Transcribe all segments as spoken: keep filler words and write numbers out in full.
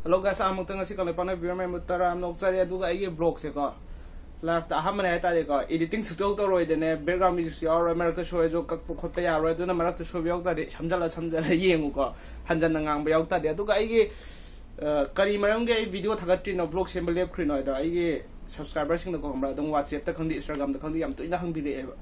Hello guys, ꯑꯍꯥꯟꯕꯃꯛꯇ ꯉꯁꯤ ꯀꯪꯂꯩꯄꯥꯛꯅ viewer ꯃꯌꯥꯝꯕꯨ ꯇꯔꯥꯝꯅ ꯑꯣꯛꯆꯔꯤ꯫ ꯑꯗꯨꯒ ꯑꯩꯒꯤ vlogꯁꯦꯀꯣ, liveꯇ ꯑꯍꯥꯟꯕꯅꯦ ꯍꯥꯏꯇꯥꯔꯦꯀꯣ, editing ꯁꯨꯛꯇꯧ ꯇꯧꯔꯣꯏꯗꯅꯦ, background musicꯁꯨ ꯌꯥꯎꯔꯣꯏ, ꯃꯔꯛꯇ ꯁꯣꯏꯔꯁꯨ ꯀꯛꯄ ꯈꯣꯠꯄ ꯌꯥꯔꯣꯏ, ꯑꯗꯨꯅ ꯃꯔꯛꯇ ꯁꯣꯏꯕ ꯌꯥꯎ ꯇꯥꯔꯗꯤ ꯁꯝꯖꯜꯂ ꯁꯝꯖꯜꯂ ꯌꯦꯡꯉꯨꯀꯣ, ꯍꯟꯖꯟꯅ ꯉꯥꯡꯕ ꯌꯥꯎ ꯇꯥꯔꯗꯤ꯫ ꯑꯗꯨꯒ ꯑꯩꯒꯤ ꯑ, ꯀꯔꯤ ꯃꯔꯝꯒꯤ ꯑꯩ video ꯊꯥꯒꯠꯇ꯭ꯔꯤꯅꯣ, vlog ꯁꯦꯝꯕ ꯂꯦꯞꯈ꯭ꯔꯤꯅꯣ ꯍꯥꯏꯗꯣ ꯑꯩꯒꯤ subscriberꯁꯤꯡꯗꯀꯣ, ꯈꯪꯕ꯭ꯔꯥ, ꯑꯗꯨꯝ WhatsAppꯇ ꯈꯪꯗꯦ, Instagramꯗ ꯈꯪꯗꯦ, ꯌꯥꯝ ꯇꯣꯏꯅ ꯍꯪꯕꯤꯔꯛꯑꯦꯕ꯫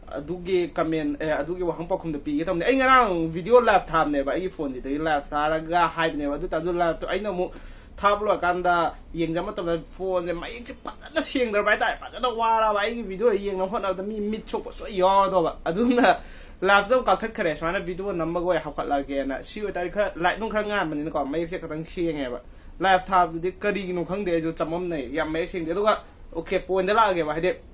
ꯑꯗꯨꯒꯤ comment, ꯑꯦ, ꯑꯗꯨꯒꯤ ꯋꯥꯍꯪ ꯄꯥꯎꯈꯨꯝꯗꯣ ꯄꯤꯒꯦ ꯇꯧꯕꯅꯦ꯫ ꯑꯩ ꯉꯔꯥꯡ video live ꯊꯥꯕꯅꯦꯕ, ꯑꯩꯒꯤ phoneꯁꯤꯗꯒꯤ live ꯊꯥꯔꯒ ꯍꯥꯏꯕꯅꯦꯕ꯫ ꯑꯗꯨ ꯑꯣꯏꯇꯥꯔꯁꯨ liveꯇꯣ ꯑꯩꯅ ꯑꯃꯨꯛ ꯊꯥꯕ ꯂꯣꯏꯔꯀꯥꯟꯗ ꯌꯦꯡꯖꯕ ꯃꯇꯝꯗ phoneꯁꯦ ꯃꯌꯦꯛꯁꯦ ꯐꯖꯅ ꯁꯦꯡꯗ꯭ꯔꯕ ꯍꯥꯏꯇꯥꯔꯦ꯫ ꯐꯖꯅ ꯋꯥꯔꯕ, ꯑꯩꯒꯤ video ꯌꯦꯡꯅꯕ ꯍꯣꯠꯅꯕꯗ ꯃꯤ ꯃꯤꯠ ꯁꯣꯛꯄ ꯁꯣꯏ ꯌꯥꯎꯔꯗꯧꯕ꯫ ꯑꯗꯨꯅ liveꯇꯣ ꯑꯃꯨꯛ ꯀꯛꯊꯠꯈ꯭ꯔꯦ꯫ ꯁꯨꯃꯥꯏꯅ video ꯅꯝꯕꯒ ꯑꯣꯏ ꯍꯧꯒꯠꯂꯛꯑꯒꯦꯅ꯫ ꯁꯤ ꯑꯣꯏꯇꯥꯔꯗꯤ ꯈꯔ light ꯅꯨꯡ ꯈꯔ ꯉꯥꯟꯕꯅꯤꯅꯀꯣ, ꯃꯌꯦꯛꯁꯦ ꯈꯤꯇꯪ ꯁꯦꯡꯉꯦꯕ꯫ Live ꯊꯥꯕꯗꯨꯗꯤ ꯀꯔꯤꯒꯤꯅꯣ ꯈꯪꯗꯦ, ꯑꯩꯁꯨ ꯆꯃꯝꯅꯩ, ꯌꯥꯝ ꯃꯌꯦꯛ ꯁꯦꯡꯗꯦ꯫ ꯑꯗꯨꯒ okay, pointꯇ ꯂꯥꯛꯑꯒꯦꯕ, ꯍꯥꯏꯗꯤ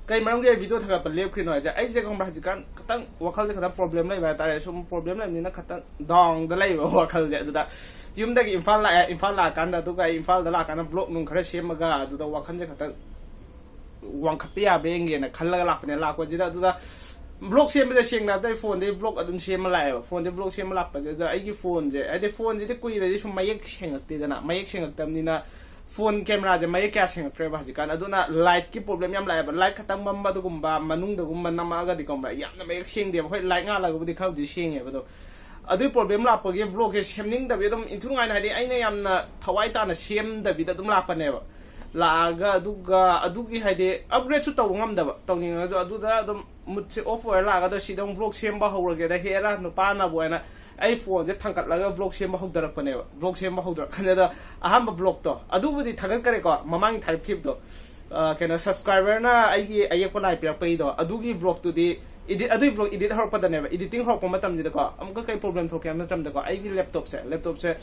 ꯀꯩ ꯃꯔꯝꯒꯤ ꯑꯩ video ꯊꯥꯒꯠꯄ ꯂꯦꯞꯈ꯭ꯔꯤꯅꯣ ꯍꯥꯏꯁꯦ, ꯑꯩꯁꯦ ꯈꯪꯕ꯭ꯔꯥ, ꯍꯧꯖꯤꯛꯀꯥꯟ ꯈꯤꯇꯪ ꯋꯥꯈꯜꯁꯦ ꯈꯤꯇꯪ problem ꯂꯩꯕ ꯍꯥꯏꯇꯥꯔꯦ꯫ ꯁꯨꯝ problem ꯂꯩꯕꯅꯤꯅ ꯈꯤꯇꯪ downꯗ ꯂꯩꯕ ꯋꯥꯈꯜꯁꯦ꯫ ꯑꯗꯨꯗ ꯌꯨꯝꯗꯒꯤ ꯏꯝꯐꯥꯜ ꯂꯥꯛꯑꯦ, ꯏꯝꯐꯥꯜ ꯂꯥꯛꯑꯀꯥꯟꯗ, ꯑꯗꯨꯒ ꯑꯩ ꯏꯝꯐꯥꯜꯗ ꯂꯥꯛꯑꯀꯥꯟꯗ vlog ꯅꯨꯡ ꯈꯔ ꯁꯦꯝꯃꯒ ꯑꯗꯨꯗ ꯋꯥꯈꯜꯁꯦ ꯈꯤꯇꯪ ꯋꯥꯡꯈꯠꯄ ꯌꯥꯕ꯭ꯔꯥ ꯌꯦꯡꯒꯦꯅ ꯈꯜꯂꯒ ꯂꯥꯛꯄꯅꯦ꯫ ꯂꯥꯛꯄꯁꯤꯗ ꯑꯗꯨꯗ vlog ꯁꯦꯝꯕꯁꯦ ꯁꯦꯡꯅ ꯍꯥꯏꯕꯗ ꯑꯩ phoneꯗꯒꯤ vlog ꯑꯗꯨꯝ ꯁꯦꯝꯃ ꯂꯥꯛꯑꯦꯕ꯫ phoneꯗꯒꯤ vlog ꯁꯦꯝꯃ ꯂꯥꯛꯄꯁꯤꯗ ꯑꯩꯒꯤ phoneꯁꯦ, ꯍꯥꯏꯗꯤ phoneꯁꯤꯗꯤ ꯀꯨꯏꯔꯗꯤ ꯁꯨꯝ ꯃꯌꯦꯛ ꯁꯦꯡꯉꯛꯇꯦꯗꯅ, ꯃꯌꯦꯛ ꯁꯦꯡꯉꯛꯇꯕꯅꯤꯅ phone cameraꯁꯦ ꯃꯌꯦꯛ ꯀꯌꯥ ꯁꯦꯡꯉꯛꯇ꯭ꯔꯦꯕ ꯍꯧꯖꯤꯛꯀꯥꯟ꯫ ꯑꯗꯨꯅ lightꯀꯤ problem ꯌꯥꯝ ꯂꯥꯛꯑꯦꯕ꯫ Light ꯈꯛꯇꯪ ꯃꯝꯕ ꯑꯗꯨꯒꯨꯝꯕ, ꯃꯅꯨꯡꯗꯒꯨꯝꯕ ꯅꯝꯃꯛꯑꯒꯗꯤ ꯈꯪꯕ꯭ꯔꯥ, ꯌꯥꯝꯅ ꯃꯌꯦꯛ ꯁꯦꯡꯗꯦꯕ꯫ ꯍꯣꯏ, light ꯉꯥꯜꯂꯒꯕꯨꯗꯤ ꯈꯔꯕꯨꯗꯤ ꯁꯦꯡꯉꯦꯕ꯫ ꯑꯗꯣ ꯑꯗꯨꯒꯤ problem ꯂꯥꯛꯄꯒꯤ vlogꯁꯦ ꯁꯦꯝꯅꯤꯡꯗꯕꯤ ꯑꯗꯨꯝ ꯏꯟꯊꯨ ꯅꯨꯡꯉꯥꯏꯅ, ꯍꯥꯏꯗꯤ ꯑꯩꯅ ꯌꯥꯝꯅ ꯊꯋꯥꯏ ꯇꯥꯅ ꯁꯦꯝꯗꯕꯤꯗ ꯑꯗꯨꯝ ꯂꯥꯛꯄꯅꯦꯕ꯫ ꯂꯥꯛꯑꯒ ꯑꯗꯨꯒ ꯑꯗꯨꯒꯤ ꯍꯥꯏꯗꯤ upgradeꯁꯨ ꯇꯧꯕ ꯉꯝꯗꯕ, ꯇꯧꯅꯤꯡꯉꯁꯨ꯫ ꯑꯗꯨꯗ ꯑꯗꯨꯝ moodꯁꯦ off ꯑꯣꯏꯔ ꯂꯥꯛꯑꯒ ꯁꯤꯗ ꯑꯃꯨꯛ vlog ꯁꯦꯝꯕ ꯍꯧꯔꯒꯦꯗ, ꯍꯦꯔꯥ ꯅꯨꯄꯥꯅꯕꯨ ꯍꯥꯏꯅ ꯑꯩ phoneꯁꯦ ꯊꯥꯡꯒꯠꯂꯒ vlog ꯁꯦꯝꯕ ꯍꯧꯗꯔꯛꯄꯅꯦꯕ꯫ Vlog ꯁꯦꯝꯕ ꯍꯧꯗꯔꯛꯀꯥꯟꯗ ꯑꯍꯥꯟꯕ vlogꯇꯣ ꯑꯗꯨꯕꯨꯗꯤ ꯊꯥꯒꯠꯈꯔꯦꯀꯣ, ꯃꯃꯥꯡꯒꯤ ꯊꯥꯒꯠꯈꯤꯕꯗꯣ꯫ ꯑ, ꯀꯩꯅꯣ, subscriberꯅ ꯑꯩꯒꯤ ꯑꯌꯦꯛꯄ ꯂꯥꯏ ꯄꯤꯔꯛꯄꯩꯗꯣ, ꯑꯗꯨꯒꯤ vlogꯇꯨꯗꯤ edit, ꯑꯗꯨꯒꯤ vlog edit ꯍꯧꯔꯛꯄꯗꯅꯦꯕ, editing ꯍꯧꯔꯛꯄ ꯃꯇꯝꯁꯤꯗꯀꯣ, ꯑꯃꯨꯛꯀ ꯀꯩ problem ꯊꯣꯛꯀꯦ ꯍꯥꯏꯕ ꯃꯇꯝꯗꯀꯣ, ꯑꯩꯒꯤ laptopꯁꯦ, laptopꯁꯦ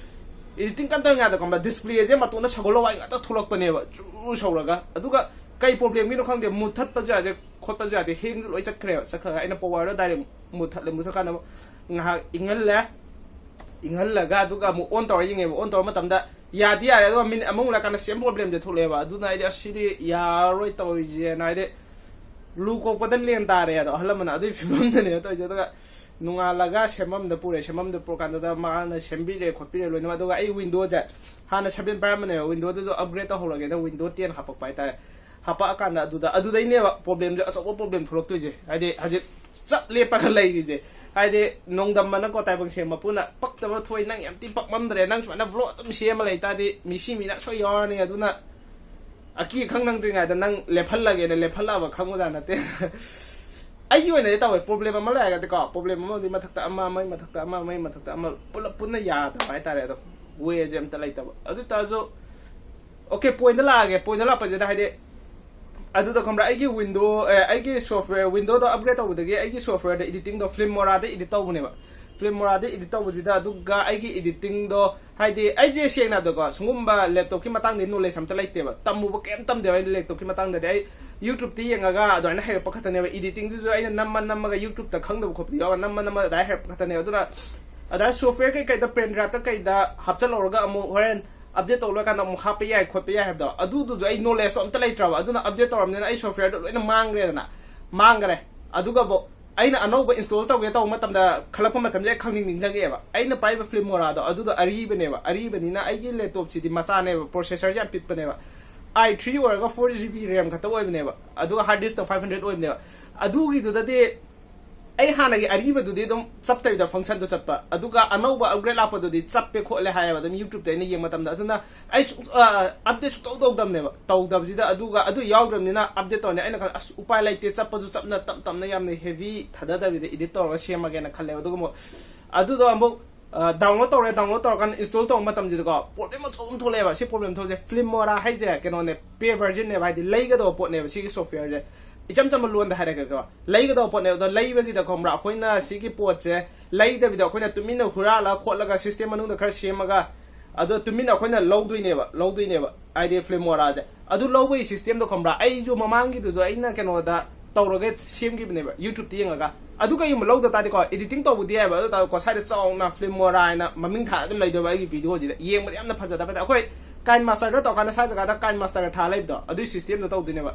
editing ꯀꯟꯅ ꯇꯧꯔꯤꯉꯩꯗ ꯈꯪꯕ꯭ꯔꯥ, displayꯁꯦ ꯃꯇꯣꯟꯗ ꯁꯒꯣꯜ ꯍꯋꯥꯏ ꯉꯥꯛꯇ ꯊꯣꯛꯂꯛꯄꯅꯦꯕ, ꯖꯨ ꯁꯧꯔꯒ꯫ ꯑꯗꯨꯒ ꯀꯩ problemꯒꯤꯅꯣ ꯈꯪꯗꯦ, ꯃꯨꯠꯊꯠꯄꯁꯨ ꯌꯥꯗꯦ, ꯈꯣꯠꯄꯁꯨ ꯌꯥꯗꯦ, hangꯁꯨ ꯂꯣꯏ ꯆꯠꯈ꯭ꯔꯦꯕ꯫ ꯆꯠꯈ꯭ꯔꯒ ꯑꯩꯅ powerꯗꯣ direct ꯃꯨꯠꯊꯠꯂꯦ, ꯃꯨꯠꯊꯠꯀꯥꯟꯗ ꯑꯃꯨꯛ ꯉꯥꯏꯍꯥꯛ ꯏꯪꯍꯜꯂꯦ, ꯏꯪꯍꯜꯂꯒ ꯑꯗꯨꯒ ꯑꯃꯨꯛ on ꯇꯧꯔ ꯌꯦꯡꯉꯦꯕ꯫ On ꯇꯧꯔ ꯃꯇꯝꯗ ꯌꯥꯗꯤ ꯌꯥꯔꯦ, ꯑꯗꯨꯒ minute ꯑꯃꯃꯨꯛ ꯂꯥꯛꯀꯥꯟꯗ same problemꯁꯦ ꯊꯣꯛꯂꯛꯑꯦꯕ꯫ ꯑꯗꯨꯅ ꯑꯩꯗꯤ ꯑꯁ ꯁꯤꯗꯤ ꯌꯥꯔꯔꯣꯏ ꯇꯧꯔꯤꯁꯦꯅ, ꯍꯥꯏꯗꯤ ꯂꯨ ꯀꯣꯛꯄꯗ ꯂꯦꯟ ꯇꯥꯔꯦ ꯑꯗꯣ, ꯑꯍꯜ ꯂꯃꯟꯅ ꯑꯗꯨꯒꯤ ꯐꯤꯕꯝꯗꯅꯦꯕ ꯇꯧꯔꯤꯁꯦ꯫ ꯑꯗꯨꯒ ꯅꯣꯡꯉꯥꯜꯂꯒ ꯁꯦꯝꯐꯝꯗ ꯄꯨꯔꯦ꯫ ꯁꯦꯝꯐꯝꯗ ꯄꯨꯔꯀꯥꯟꯗꯨꯗ ꯃꯥꯅ ꯁꯦꯝꯕꯤꯔꯦ ꯈꯣꯠꯄꯤꯔꯦ ꯂꯣꯏꯅꯃꯛ꯫ ꯑꯗꯨꯒ ꯑꯩ ꯋꯤꯟꯗꯣꯁꯦ ꯍꯥꯟꯅ ꯁꯚꯦꯟ ꯄꯥꯏꯔꯝꯕꯅꯦꯕ, ꯋꯤꯟꯗꯣꯗꯨꯁꯨ ꯑꯞꯒ꯭ꯔꯦꯗ ꯇꯧꯍꯧꯔꯒꯦꯅ ꯋꯤꯟꯗꯣ ꯇꯦꯟ ꯍꯥꯄꯛꯄ ꯍꯥꯏꯇꯥꯔꯦ꯫ ꯍꯥꯄꯛꯑꯀꯥꯟꯗ ꯑꯗꯨꯗ ꯑꯗꯨꯗꯩꯅꯦꯕ ꯄ꯭ꯔꯣꯕ꯭ꯂꯦꯝꯁꯦ, ꯑꯆꯧꯕ ꯄ꯭ꯔꯣꯕ꯭ꯂꯦꯝ ꯊꯣꯛꯂꯛꯇꯣꯏꯁꯦ꯫ ꯍꯥꯏꯗꯤ ꯍꯧꯖꯤꯛ ꯆꯞ ꯂꯦꯞꯄꯒ ꯂꯩꯔꯤꯁꯦ꯫ ꯍꯥꯏꯗꯤ ꯅꯣꯡꯗꯝꯕꯅꯀꯣ, ꯇꯥꯏꯕꯪ ꯁꯦꯝ ꯃꯄꯨꯅ, "ꯄꯛꯇꯕ ꯊꯣꯏ, ꯅꯪ ꯌꯥꯝ ꯊꯤ ꯄꯛꯃꯝꯗ꯭ꯔꯦ, ꯅꯪ ꯁꯨꯃꯥꯏꯅ ꯕ꯭ꯂꯣꯛ ꯑꯗꯨꯝ ꯁꯦꯝꯃ ꯂꯩꯇꯥꯔꯗꯤ ꯃꯤꯁꯤ ꯃꯤꯅ ꯁꯣꯏ ꯌꯥꯎꯔꯅꯤ꯫ ꯑꯗꯨꯅ ꯑꯀꯤ ꯑꯈꯪ ꯅꯪꯗ꯭ꯔꯤꯉꯩꯗ ꯅꯪ ꯂꯦꯞꯍꯜꯂꯒꯦꯅ ꯂꯦꯞꯍꯜꯂꯛꯑꯕ ꯈꯪꯕꯖꯥꯠ ꯅꯠꯇꯦ꯫" ꯑꯩꯒꯤ ꯑꯣꯏꯅꯗꯤ ꯇꯧꯋꯦ, ꯄ꯭ꯔꯣꯕ꯭ꯂꯦꯝ ꯑꯃ ꯂꯩꯔꯒꯗꯤꯀꯣ, ꯄ꯭ꯔꯣꯕ꯭ꯂꯦꯝ ꯑꯃꯗꯤ ꯃꯊꯛꯇ ꯑꯃ, ꯑꯃꯒꯤ ꯃꯊꯛꯇ ꯑꯃ, ꯑꯃꯒꯤ ꯃꯊꯛꯇ ꯑꯃ, ꯄꯨꯂꯞ ꯄꯨꯟꯅ ꯌꯥꯗꯕ ꯍꯥꯏꯇꯥꯔꯦ꯫ ꯑꯗꯣ ꯋꯦꯁꯦ ꯑꯝꯇ ꯂꯩꯇꯕ꯫ ꯑꯗꯨ ꯑꯣꯏꯇꯥꯔꯁꯨ, ꯑꯣꯀꯦ, ꯄꯣꯏꯟꯗ ꯂꯥꯛꯑꯒꯦ꯫ ꯄꯣꯏꯟꯗ ꯂꯥꯛꯄꯁꯤꯗ ꯍꯥꯏꯗꯤ ꯑꯗꯨꯗ ꯈꯪꯕ꯭ꯔꯥ, ꯑꯩꯒꯤ ꯋꯤꯟꯗꯣ, ꯑꯦ, ꯑꯩꯒꯤ ꯁꯣꯐꯋꯦꯌꯔ, ꯋꯤꯟꯗꯣꯗꯣ ꯑꯞꯒ꯭ꯔꯦꯗ ꯇꯧꯕꯗꯒꯤ ꯑꯩꯒꯤ ꯁꯣꯐꯋꯦꯌꯔꯗ ꯏꯗꯤꯇꯤꯡꯗꯣ ꯐꯤꯜꯃꯣꯔꯥꯗ ꯏꯗꯤꯠ ꯇꯧꯕꯅꯦꯕ꯫ ꯐꯤꯜꯃꯣꯔꯥꯗ ꯏꯗꯤꯠ ꯇꯧꯕꯁꯤꯗ, ꯑꯗꯨꯒ ꯑꯩꯒꯤ ꯏꯗꯤꯇꯤꯡꯗꯣ, ꯍꯥꯏꯗꯤ ꯑꯩꯁꯦ ꯁꯦꯡꯅ ꯍꯥꯏꯕꯗꯀꯣ, ꯁꯤꯒꯨꯝꯕ ꯂꯦꯞꯇꯣꯞꯀꯤ ꯃꯇꯥꯡꯗꯤ ꯅꯣꯂꯦꯖ ꯑꯝꯇ ꯂꯩꯇꯦꯕ, ꯇꯝꯃꯨꯕ ꯀꯩꯝ ꯇꯝꯗꯦꯕ꯫ ꯑꯩꯅ ꯂꯦꯞꯇꯣꯞꯀꯤ ꯃꯇꯥꯡꯗꯗꯤ ꯑꯩ ꯌꯨꯇ꯭ꯌꯨꯕꯇ ꯌꯦꯡꯉꯒ ꯑꯗꯨꯃꯥꯏꯅ ꯍꯩꯔꯛꯄ ꯈꯛꯇꯅꯦꯕ꯫ ꯏꯗꯤꯇꯤꯡꯗꯨꯁꯨ ꯑꯩꯅ ꯅꯝꯃ ꯅꯝꯃꯒ, ꯌꯨꯇ꯭ꯌꯨꯕꯇ ꯈꯪꯗꯕ ꯈꯣꯠꯄꯗꯤ ꯌꯥꯎꯔꯒ ꯅꯝꯃ ꯅꯝꯃꯒ ꯑꯗꯨꯃꯥꯏꯅ ꯍꯩꯔꯛꯄ ꯈꯛꯇꯅꯦꯕ꯫ ꯑꯗꯨꯅ ꯑꯗꯨꯃꯥꯏꯅ ꯁꯣꯐꯋꯦꯌꯔ ꯀꯩꯀꯩꯗ, ꯄꯦꯟ ꯗ꯭ꯔꯥꯏꯚꯇ ꯀꯩꯗ ꯍꯥꯞꯆꯜꯍꯧꯔꯒ ꯑꯃꯨꯛ ꯍꯣꯔꯦꯟ ꯑꯞꯗꯦꯠ ꯇꯧ ꯂꯣꯏꯀꯥꯟꯗ ꯑꯃꯨꯛ ꯍꯥꯞꯄ ꯌꯥꯏ ꯈꯣꯠꯄ ꯌꯥꯏ ꯍꯥꯏꯕꯗꯣ, ꯑꯗꯨꯗꯨꯁꯨ ꯑꯩ ꯅꯣꯂꯦꯖꯇꯣ ꯑꯝꯇ ꯂꯩꯇ꯭ꯔꯕ꯫ ꯑꯗꯨꯅ ꯑꯞꯗꯦꯠ ꯇꯧꯔꯕꯅꯤꯅ ꯑꯩ ꯁꯣꯐꯋꯦꯌꯔꯗꯣ ꯂꯣꯏꯅ ꯃꯥꯡꯈ꯭ꯔꯦꯗꯅ, ꯃꯥꯡꯈ꯭ꯔꯦ꯫ ꯑꯗꯨꯒꯕꯨ ꯑꯩꯅ ꯑꯅꯧꯕ ꯏꯟꯁꯇꯣꯜ ꯇꯧꯒꯦ ꯇꯧꯕ ꯃꯇꯝꯗ, ꯈꯜꯂꯛꯄ ꯃꯇꯝꯗ ꯑꯩ ꯈꯪꯅꯤꯡ ꯅꯤꯡꯁꯤꯡꯉꯛꯑꯦꯕ, ꯑꯩꯅ ꯄꯥꯏꯕ ꯐꯤꯜꯃꯣꯔꯥꯗꯣ ꯑꯗꯨꯗꯣ ꯑꯔꯤꯕꯅꯦꯕ꯫ ꯑꯔꯤꯕꯅꯤꯅ ꯑꯩꯒꯤ ꯂꯦꯞꯇꯣꯞꯁꯤꯗꯤ ꯃꯆꯥꯅꯦꯕ, ꯄ꯭ꯔꯣꯁꯦꯁꯔꯁꯦ ꯌꯥꯝ ꯄꯤꯛꯄꯅꯦꯕ, ꯑꯥꯏ ꯊ꯭ꯔꯤ ꯑꯣꯏꯔꯒ ꯐꯣꯔ ꯖꯤ ꯕꯤ ꯔꯦꯝ ꯈꯛꯇ ꯑꯣꯏꯕꯅꯦꯕ, ꯑꯗꯨꯒ ꯍꯥꯔꯗ ꯗꯤꯁꯛꯇꯣ ꯐꯥꯏꯚ ꯍꯟꯗ꯭ꯔꯦꯗ ꯑꯣꯏꯕꯅꯦꯕ꯫ ꯑꯗꯨꯒꯤꯗꯨꯗꯗꯤ ꯑꯩ ꯍꯥꯟꯅꯒꯤ ꯑꯔꯤꯕꯗꯨꯗꯤ ꯑꯗꯨꯝ ꯆꯞꯇꯕꯤꯗ ꯐꯪꯁꯟꯗꯣ ꯆꯠꯄ, ꯑꯗꯨꯒ ꯑꯅꯧꯕ ꯑꯞꯒ꯭ꯔꯦꯗ ꯂꯥꯛꯄꯗꯨꯗꯤ ꯆꯞꯄꯦ ꯈꯣꯠꯂꯦ ꯍꯥꯏꯌꯦꯕ ꯑꯗꯨꯝ ꯌꯨꯇ꯭ꯌꯨꯕꯇ ꯑꯩꯅ ꯌꯦꯡꯕ ꯃꯇꯝꯗ꯫ ꯑꯗꯨꯅ ꯑꯩ ꯁꯨꯡ, ꯑ, ꯑꯞꯗꯦꯠ ꯁꯨꯡꯇꯧ ꯇꯧꯗꯕꯅꯦꯕ꯫ ꯇꯧꯗꯕꯁꯤꯗ, ꯑꯗꯨꯒ ꯑꯗꯨ ꯌꯥꯎꯗ꯭ꯔꯕꯅꯤꯅ ꯑꯞꯗꯦꯠ ꯇꯧꯔꯅꯤ꯫ ꯑꯩꯅ ꯈꯜꯂꯦ, "ꯑꯁ, ꯎꯄꯥꯏ ꯂꯩꯇꯦ, ꯆꯞꯄꯁꯨ ꯆꯞꯅ ꯇꯞ ꯇꯞꯅ ꯌꯥꯝꯅ ꯍꯦꯚꯤ ꯊꯥꯗꯗꯕꯤꯗ ꯏꯗꯤꯠ ꯇꯧꯔꯒ ꯁꯦꯝꯃꯒꯦꯅ" ꯈꯜꯂꯦꯕ꯫ ꯑꯗꯨꯒ ꯑꯃꯨꯛ ꯑꯗꯨꯗꯣ ꯑꯃꯨꯛ, ꯑ, ꯗꯥꯎꯟꯂꯣꯗ ꯇꯧꯔꯦ꯫ ꯗꯥꯎꯟꯂꯣꯗ ꯇꯧꯔꯀꯥꯟꯗ ꯏꯟꯁꯇꯣꯜ ꯇꯧꯕ ꯃꯇꯝꯁꯤꯗꯀꯣ ꯄ꯭ꯔꯣꯕ꯭ꯂꯦꯝ ꯑꯆꯧꯕ ꯑꯃ ꯊꯣꯛꯂꯛꯑꯦꯕ꯫ ꯁꯤ ꯄ꯭ꯔꯣꯕ꯭ꯂꯦꯝ ꯊꯣꯛꯂꯛꯁꯦ, ꯐꯤꯜꯃꯣꯔꯥ ꯍꯥꯏꯁꯦ ꯀꯩꯅꯣꯅꯦ, ꯄꯦ ꯚꯔꯖꯟꯅꯦꯕ, ꯍꯥꯏꯗꯤ ꯂꯩꯒꯗꯧꯕ ꯄꯣꯠꯅꯦꯕ꯫ ꯁꯤꯒꯤ ꯁꯣꯐꯋꯦꯌꯔꯁꯦ ꯏꯆꯝ ꯆꯝꯕ ꯂꯣꯟꯗ ꯍꯥꯏꯔꯒꯦꯀꯣ, ꯂꯩꯒꯗꯧꯕ ꯄꯣꯠꯅꯦꯕ꯫ ꯑꯗꯣ ꯂꯩꯕꯁꯤꯗ ꯈꯪꯕ꯭ꯔꯥ, ꯑꯩꯈꯣꯏꯅ ꯁꯤꯒꯤ ꯄꯣꯠꯁꯦ ꯂꯩꯗꯕꯤꯗ ꯑꯩꯈꯣꯏꯅ ꯇꯨꯃꯤꯟꯅ ꯍꯨꯔꯥꯜꯂꯒ ꯈꯣꯠꯂꯒ ꯁꯤꯁꯇꯦꯝ ꯃꯅꯨꯡꯗ ꯈꯔ ꯁꯦꯝꯃꯒ, ꯑꯗꯣ ꯇꯨꯃꯤꯟꯅ ꯑꯩꯈꯣꯏꯅ ꯂꯧꯗꯣꯏꯅꯦꯕ, ꯂꯧꯗꯣꯏꯅꯦꯕ, ꯍꯥꯏꯗꯤ ꯐꯤꯜꯃꯣꯔꯥꯁꯦ꯫ ꯑꯗꯨ ꯂꯧꯕꯒꯤ ꯁꯤꯁꯇꯦꯝꯗꯣ ꯈꯪꯕ꯭ꯔꯥ, ꯑꯩꯁꯨ ꯃꯃꯥꯡꯒꯤꯗꯨꯁꯨ ꯑꯩꯅ ꯀꯩꯅꯣꯗ ꯇꯧꯔꯒ ꯁꯦꯝꯈꯤꯕꯅꯦꯕ, ꯌꯨꯇ꯭ꯌꯨꯕꯇ ꯌꯦꯡꯉꯒ꯫ ꯑꯗꯨ ꯀꯩꯒꯨꯝꯕ ꯂꯧꯗ ꯇꯥꯔꯗꯤꯀꯣ, ꯏꯗꯤꯇꯤꯡ ꯇꯧꯕꯗꯤ ꯌꯥꯏꯕ, ꯑꯗꯨ ꯇꯥꯔꯗꯤꯀꯣ, ꯁ꯭ꯋꯥꯏꯗ ꯆꯥꯎꯅ ꯐꯤꯜꯃꯣꯔꯥ ꯍꯥꯏꯅ ꯃꯃꯤꯡ ꯊꯥꯔ ꯑꯗꯨꯝ ꯂꯩꯗꯣꯏꯕ ꯑꯩꯒꯤ ꯚꯤꯗꯤꯑꯣꯁꯤꯗ꯫ ꯌꯦꯡꯕꯗ ꯌꯥꯝꯅ ꯐꯖꯗꯕ ꯍꯥꯏꯇꯥꯔꯦ꯫ ꯑꯩꯈꯣꯏ ꯀꯥꯏꯟ ꯃꯥꯁꯇꯔꯗ ꯇꯧꯔꯀꯥꯟꯗ ꯁ꯭ꯋꯥꯏ ꯖꯒꯥꯗ ꯀꯥꯏꯟ ꯃꯥꯁꯇꯔ ꯊꯥ ꯂꯩꯕꯗꯣ, ꯑꯗꯨꯒꯤ ꯁꯤꯁꯇꯦꯝꯗꯣ ꯇꯧꯗꯣꯏꯅꯦꯕ꯫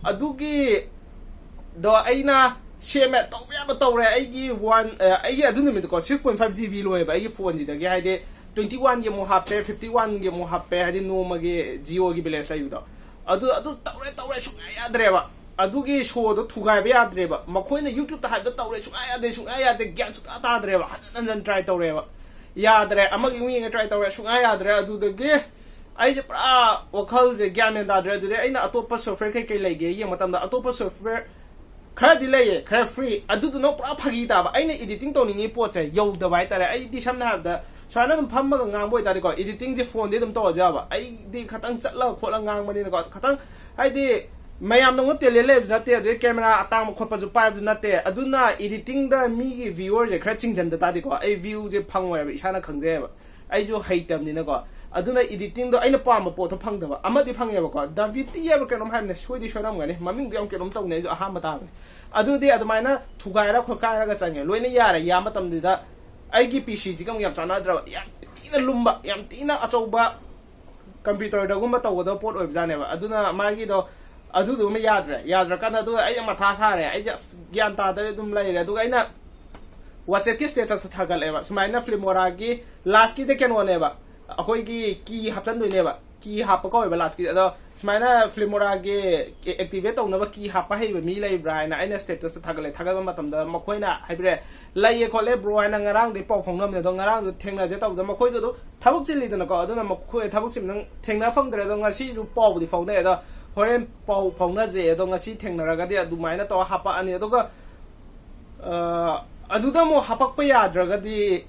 ꯑꯗꯨꯒꯤꯗꯣ ꯑꯩꯅ ꯁꯦꯝꯃꯦ, ꯇꯧꯕ ꯌꯥꯕ ꯇꯧꯔꯦ꯫ ꯑꯩꯒꯤ ꯋꯥꯟ ꯑꯩꯒꯤ ꯑꯗꯨ ꯅꯨꯃꯤꯠꯇꯀꯣ, six point five G B ꯂꯣꯏꯌꯦꯕ ꯑꯩꯒꯤ ꯐꯣꯟꯁꯤꯗꯒꯤ꯫ ꯍꯥꯏꯗꯤ ꯇ꯭ꯋꯦꯟꯇꯤ ꯋꯥꯟꯒꯤ ꯑꯃꯨꯛ ꯍꯥꯞꯄꯦ, ꯐꯤꯐꯇꯤ ꯋꯥꯟꯒꯤ ꯑꯃꯨꯛ ꯍꯥꯞꯄꯦ, ꯍꯥꯏꯗꯤ ꯅꯣꯡꯃꯒꯤ ꯖꯤꯑꯣꯒꯤ ꯕꯦꯂꯦꯟꯁ ꯂꯩꯕꯗꯣ꯫ ꯑꯗꯨ ꯑꯗꯨ ꯇꯧꯔꯦ ꯇꯧꯔꯦ, ꯁꯨꯡꯌꯥ ꯌꯥꯗ꯭ꯔꯦꯕ꯫ ꯑꯗꯨꯒꯤ ꯁꯣꯗꯣ ꯊꯨꯒꯥꯏꯕ ꯌꯥꯗ꯭ꯔꯦꯕ꯫ ꯃꯈꯣꯏꯅ ꯌꯨꯇ꯭ꯌꯨꯕꯇ ꯍꯥꯏꯕꯗꯣ ꯇꯧꯔꯦ, ꯁꯨꯡꯌꯥ ꯌꯥꯗꯦ, ꯁꯨꯡꯌꯥ ꯌꯥꯗꯦ, ꯒ꯭ꯌꯥꯟ ꯁꯨꯡꯇꯥ ꯇꯥꯗ꯭ꯔꯦꯕ꯫ ꯍꯟꯖꯟ ꯍꯟꯖꯟ ꯇ꯭ꯔꯥꯏ ꯇꯧꯔꯦꯕ, ꯌꯥꯗ꯭ꯔꯦ꯫ ꯑꯃꯒꯤ ꯑꯃꯨꯛ ꯌꯦꯡꯉ ꯇ꯭ꯔꯥꯏ ꯇꯧꯔꯦ, ꯁꯨꯡꯌꯥ ꯌꯥꯗ꯭ꯔꯦ꯫ ꯑꯗꯨꯗꯒꯤ ꯑꯩꯁꯦ ꯄꯨꯔꯥ ꯋꯥꯈꯜꯁꯦ ꯒ꯭ꯌꯥꯟ ꯃꯦꯟ ꯇꯥꯗ꯭ꯔꯦ꯫ ꯑꯗꯨꯗꯩ ꯑꯩꯅ ꯑꯇꯣꯞꯄ ꯁꯣꯐꯋꯦꯌꯔ ꯀꯩꯀꯩ ꯂꯩꯒꯦ ꯌꯦꯡꯕ ꯃꯇꯝꯗ, ꯑꯇꯣꯞꯄ ꯁꯣꯐꯋꯦꯌꯔ ꯈꯔꯗꯤ ꯂꯩꯌꯦ, ꯈꯔ ꯐ꯭ꯔꯤ, ꯑꯗꯨꯗꯨꯅ ꯄꯨꯔꯥ ꯐꯥꯒꯤ ꯇꯥꯕ꯫ ꯑꯩꯅ ꯏꯗꯤꯇꯤꯡ ꯇꯧꯅꯤꯡꯉꯤ ꯄꯣꯠꯁꯦ ꯌꯧꯗꯕ ꯍꯥꯏꯇꯥꯔꯦ꯫ ꯑꯩꯗꯤ ꯁꯝꯅ ꯍꯥꯏꯔꯕꯗ ꯁꯨꯃꯥꯏꯅ ꯑꯗꯨꯝ ꯐꯝꯃꯒ ꯉꯥꯡꯕ ꯑꯣꯏꯇꯥꯔꯗꯤꯀꯣ, ꯏꯗꯤꯇꯤꯡꯁꯦ ꯐꯣꯟꯗꯤ ꯑꯗꯨꯝ ꯇꯧꯔꯁꯨ ꯌꯥꯕ꯫ ꯑꯩꯗꯤ ꯈꯇꯪ ꯆꯠꯂꯒ ꯈꯣꯠꯂꯒ ꯉꯥꯡꯕꯅꯤꯅꯀꯣ, ꯈꯇꯪ ꯍꯥꯏꯗꯤ ꯃꯌꯥꯝꯗꯧꯅ ꯇꯦꯂꯦꯟ ꯂꯩꯕꯁꯨ ꯅꯠꯇꯦ, ꯑꯗꯨꯗꯩ ꯀꯦꯃꯦꯔꯥ ꯑꯇꯥꯡꯕ ꯈꯣꯠꯄꯁꯨ ꯄꯥꯏꯕꯁꯨ ꯅꯠꯇꯦ꯫ ꯑꯗꯨꯅ ꯏꯗꯤꯇꯤꯡꯗ ꯃꯤꯒꯤ ꯚ꯭ꯌꯨꯋꯔꯁꯦ ꯈꯔ ꯆꯤꯡꯁꯤꯟꯗ ꯇꯥꯔꯗꯤꯀꯣ, ꯑꯩ ꯚ꯭ꯌꯨꯁꯦ ꯐꯪꯉꯣꯏꯕ, ꯏꯁꯥꯅ ꯈꯪꯖꯩꯌꯦꯕ꯫ ꯑꯩꯁꯨ ꯍꯩꯇꯕꯅꯤꯅꯀꯣ꯫ ꯑꯗꯨꯅ ꯏꯗꯤꯇꯤꯡꯗꯣ ꯑꯩꯅ ꯄꯥꯝꯕ ꯄꯣꯠꯇꯣ ꯐꯪꯗꯕ꯫ ꯑꯃꯗꯤ ꯐꯪꯉꯦꯕꯀꯣ, ꯗꯥ ꯚꯤꯇꯤ ꯍꯥꯏꯕ ꯀꯩꯅꯣꯝ ꯍꯥꯏꯕꯅꯦ, ꯁꯣꯏꯗꯤ ꯁꯣꯏꯔꯝꯒꯅꯤ, ꯃꯃꯤꯡꯗꯣ ꯌꯥꯝ ꯀꯩꯅꯣꯝ ꯇꯧꯅꯦ, ꯑꯩꯁꯨ ꯑꯍꯥꯟꯕ ꯇꯥꯕꯅꯦ꯫ ꯑꯗꯨꯗꯤ ꯑꯗꯨꯃꯥꯏꯅ ꯊꯨꯒꯥꯏꯔ ꯈꯣꯠꯀꯥꯏꯔꯒ ꯆꯪꯉꯦ, ꯂꯣꯏꯅ ꯌꯥꯔꯦ꯫ ꯌꯥ ꯃꯇꯝꯗꯨꯗ ꯑꯩꯒꯤ ꯄꯤ ꯁꯤꯁꯤꯒ ꯑꯃꯨꯛ ꯌꯥꯝ ꯆꯥꯟꯅꯗ꯭ꯔꯕ, ꯌꯥꯝ ꯊꯤꯅ ꯂꯨꯝꯕ, ꯌꯥꯝ ꯊꯤꯅ ꯑꯆꯧꯕ ꯀꯝꯄ꯭ꯌꯨꯇꯔꯗꯒꯨꯝꯕ ꯇꯧꯒꯗꯕ ꯄꯣꯠ ꯑꯣꯏꯕꯖꯥꯠꯅꯦꯕ꯫ ꯑꯗꯨꯅ ꯃꯥꯒꯤꯗꯣ ꯑꯗꯨꯗꯨꯃ ꯌꯥꯗ꯭ꯔꯦ꯫ ꯌꯥꯗ꯭ꯔꯀꯥꯟꯗ ꯑꯗꯨꯒ ꯑꯩ ꯃꯊꯥ ꯁꯥꯔꯦ, ꯑꯩꯁꯦ ꯑꯁ ꯒ꯭ꯌꯥꯟ ꯇꯥꯗꯕꯤ ꯑꯗꯨꯝ ꯂꯩꯔꯦ꯫ ꯑꯗꯨꯒ ꯑꯩꯅ ꯋꯥꯆꯦꯞꯀꯤ ꯁ꯭ꯇꯦꯇꯁꯇ ꯊꯥꯒꯠꯂꯦꯕ, ꯁꯨꯃꯥꯏꯅ ꯐꯤꯜꯃꯣꯔꯥꯒꯤ ꯂꯥꯁꯀꯤꯗ ꯀꯩꯅꯣꯅꯦꯕ, ꯑꯩꯈꯣꯏꯒꯤ ꯀꯤ ꯍꯥꯞꯆꯟꯗꯣꯏꯅꯦꯕ, ꯀꯤ ꯍꯥꯞꯄ ꯀꯧꯋꯦꯕ ꯂꯥꯁꯀꯤ꯫ ꯑꯗꯣ ꯁꯨꯃꯥꯏꯅ ꯐꯤꯜꯃꯣꯔꯥꯒꯤ ꯑꯦꯛꯇꯤꯚꯦꯠ ꯇꯧꯅꯕ ꯀꯤ ꯍꯥꯞꯄ ꯍꯩꯕ ꯃꯤ ꯂꯩꯕ꯭ꯔꯥ ꯍꯥꯏꯅ ꯑꯩꯅ ꯁ꯭ꯇꯦꯇꯁꯇ ꯊꯥꯒꯠꯂꯦ꯫ ꯊꯥꯒꯠꯄ ꯃꯇꯝꯗ ꯃꯈꯣꯏꯅ ꯍꯥꯏꯕꯤꯔꯛꯑꯦ, "ꯂꯩꯌꯦ ꯈꯣꯠꯂꯦ ꯕ꯭ꯔꯣ" ꯍꯥꯏꯅ꯫ ꯉꯔꯥꯡꯗꯤ ꯄꯥꯎ ꯐꯥꯎꯅꯕꯅꯦ, ꯑꯗꯣ ꯉꯔꯥꯡꯗꯣ ꯊꯦꯡꯅꯁꯦ ꯇꯧꯕꯗ ꯃꯈꯣꯏꯁꯨ ꯑꯗꯨꯝ ꯊꯕꯛ ꯆꯤꯜꯂꯤꯗꯅꯀꯣ, ꯑꯗꯨꯅ ꯃꯈꯣꯏ ꯊꯕꯛ ꯆꯤꯟꯕꯅ ꯊꯦꯡꯅ ꯐꯪꯗ꯭ꯔꯦ꯫ ꯑꯗꯣ ꯉꯁꯤꯁꯨ ꯄꯥꯎꯕꯨꯗꯤ ꯐꯥꯎꯅꯩ, ꯑꯗꯣ ꯍꯣꯔꯦꯟ ꯄꯥꯎ ꯐꯥꯎꯅꯖꯩ꯫ ꯑꯗꯣ ꯉꯁꯤ ꯊꯦꯡꯅꯔꯒꯗꯤ ꯑꯗꯨꯃꯥꯏꯅ ꯇꯧꯔ ꯍꯥꯄꯛꯑꯅꯤ꯫ ꯑꯗꯨꯒ ꯑ, ꯑꯗꯨꯗ ꯑꯃꯨꯛ ꯍꯥꯄꯛꯄ ꯌꯥꯗ꯭ꯔꯒꯗꯤ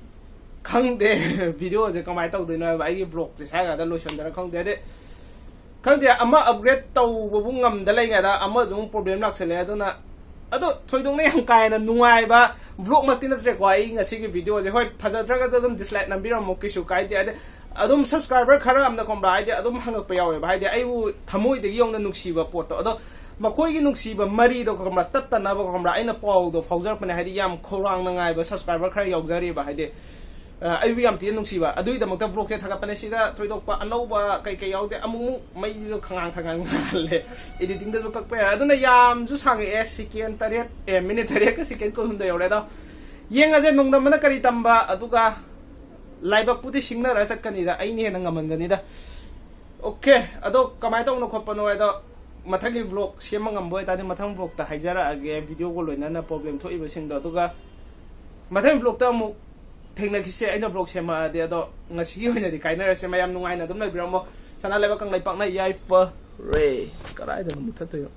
ꯈꯪꯗꯦ꯫ ꯚꯤꯗꯤꯑꯣꯁꯦ ꯀꯃꯥꯏꯅ ꯇꯧꯗꯣꯏꯅꯣ ꯍꯥꯏꯕ, ꯑꯩꯒꯤ ꯕ꯭ꯂꯣꯛꯁꯦ ꯁ꯭ꯋꯥꯏ ꯉꯥꯛꯇ ꯂꯣꯏꯁꯟꯗꯔ ꯈꯪꯗꯦ꯫ ꯍꯥꯏꯗꯤ ꯈꯪꯗꯦ, ꯑꯃ ꯑꯞꯒ꯭ꯔꯦꯗ ꯇꯧꯕꯕꯨ ꯉꯝꯗ ꯂꯩꯉꯩꯗ ꯑꯃꯁꯨ ꯑꯃꯨꯛ ꯄ꯭ꯔꯣꯕ꯭ꯂꯦꯝ ꯂꯥꯛꯁꯜꯂꯦ꯫ ꯑꯗꯨꯅ ꯑꯗꯣ ꯊꯣꯏꯗꯣꯛꯅ ꯌꯥꯝ ꯀꯥ ꯍꯦꯟꯅ ꯅꯨꯡꯉꯥꯏꯕ ꯕ꯭ꯂꯣꯛꯃꯛꯇꯤ ꯅꯠꯇ꯭ꯔꯦꯀꯣ꯫ ꯑꯩ ꯉꯁꯤꯒꯤ ꯚꯤꯗꯤꯑꯣꯁꯦ, ꯍꯣꯏ, ꯐꯖꯗ꯭ꯔꯒꯁꯨ ꯑꯗꯨꯝ ꯗꯤꯁꯂꯥꯏꯛ ꯅꯝꯕꯤꯔꯝꯃꯣ, ꯀꯩꯁꯨ ꯀꯥꯏꯗꯦ꯫ ꯍꯥꯏꯗꯤ ꯑꯗꯨꯝ ꯁꯕꯁꯀ꯭ꯔꯥꯏꯕꯔ ꯈꯔ ꯑꯃꯅ ꯈꯪꯕ꯭ꯔꯥ, ꯍꯥꯏꯗꯤ ꯑꯗꯨꯝ ꯍꯪꯉꯛꯄ ꯌꯥꯎꯋꯦꯕ꯫ ꯍꯥꯏꯗꯤ ꯑꯩꯕꯨ ꯊꯃꯣꯏꯗꯒꯤ ꯌꯧꯅ ꯅꯨꯡꯁꯤꯕ ꯄꯣꯠꯇꯣ, ꯑꯗꯣ ꯃꯈꯣꯏꯒꯤ ꯅꯨꯡꯁꯤꯕ ꯃꯔꯤꯗꯣ ꯈꯪꯕ꯭ꯔꯥ, ꯇꯠꯇꯅꯕ ꯈꯪꯕ꯭ꯔꯥ, ꯑꯩꯅ ꯄꯥꯎꯗꯣ ꯐꯥꯎꯖꯔꯛꯄꯅꯦ꯫ ꯍꯥꯏꯗꯤ ꯌꯥꯝ ꯈꯧꯔꯥꯡꯅ ꯉꯥꯏꯕ ꯁꯕꯁꯀ꯭ꯔꯥꯏꯕꯔ ꯈꯔ ꯌꯥꯎꯖꯔꯤꯕ꯫ ꯍꯥꯏꯗꯤ ꯑ, ꯑꯩꯕꯨ ꯌꯥꯝ ꯊꯤꯅ ꯅꯨꯡꯁꯤꯕ, ꯑꯗꯨꯒꯤꯗꯃꯛꯇ vlogꯁꯦ ꯊꯥꯒꯠꯄꯅꯦ꯫ ꯁꯤꯗ ꯊꯣꯏꯗꯣꯛꯄ ꯑꯅꯧꯕ ꯀꯩꯀꯩ ꯌꯥꯎꯗꯦ, ꯑꯃꯨꯛꯃꯨꯛ ꯃꯩꯁꯨ ꯈꯉꯥꯡ ꯈꯉꯥꯡ ꯉꯥꯜꯂꯦ꯫ Editingꯗꯁꯨ ꯀꯛꯄ ꯌꯥꯔꯦ꯫ ꯑꯗꯨꯅ ꯌꯥꯝꯁꯨ ꯁꯥꯡꯉꯛꯑꯦ, second ꯇꯔꯦꯠ, ꯑꯦ, minute ꯇꯔꯦꯠꯀ second ꯀꯨꯟꯍꯨꯝꯗꯣꯏ ꯌꯧꯔꯦ꯫ ꯑꯗꯣ ꯌꯦꯡꯉꯁꯦ, ꯅꯣꯡꯗꯝꯕꯅ ꯀꯔꯤ ꯇꯝꯕ꯫ ꯑꯗꯨꯒ ꯂꯥꯏꯕꯛꯄꯨꯗꯤ ꯁꯤꯡꯅꯔ ꯆꯠꯀꯅꯤꯗ, ꯑꯩꯅ ꯍꯦꯟꯅ ꯉꯝꯍꯟꯒꯅꯤꯗ꯫ OK, ꯑꯗꯣ ꯀꯃꯥꯏꯅ ꯇꯧꯕꯅꯣ ꯈꯣꯠꯄꯅꯣ ꯍꯥꯏꯗꯣ ꯃꯊꯪꯒꯤ vlog ꯁꯦꯝꯕ ꯉꯝꯕ ꯑꯣꯏꯇꯥꯔꯗꯤ ꯃꯊꯪ vlogꯇ ꯍꯥꯏꯖꯔꯛꯑꯒꯦ, videoꯒ ꯂꯣꯏꯅꯅ problem ꯊꯣꯛꯏꯕꯁꯤꯡꯗꯣ꯫ ꯑꯗꯨꯒ ꯃꯊꯪ vlogꯇ ꯑꯃꯨꯛ ꯊꯦꯡꯅꯈꯤꯁꯦ, ꯑꯩꯅ vlog ꯁꯦꯝꯃꯛꯑꯗꯤ꯫ ꯑꯗꯣ ꯉꯁꯤꯒꯤ ꯑꯣꯏꯅꯗꯤ ꯀꯥꯏꯅꯔꯁꯦ꯫ ꯃꯌꯥꯝ ꯅꯨꯡꯉꯥꯏꯅ ꯑꯗꯨꯝ ꯂꯩꯕꯤꯔꯝꯃꯣ꯫ ꯁꯅꯥ ꯂꯩꯕꯥꯛ ꯀꯪꯂꯩꯄꯥꯛꯅ ꯌꯥꯏꯐꯔꯦ꯫ ꯀꯗꯥꯏꯗꯅꯣ ꯃꯨꯠꯊꯠꯇꯣꯏꯅꯣ?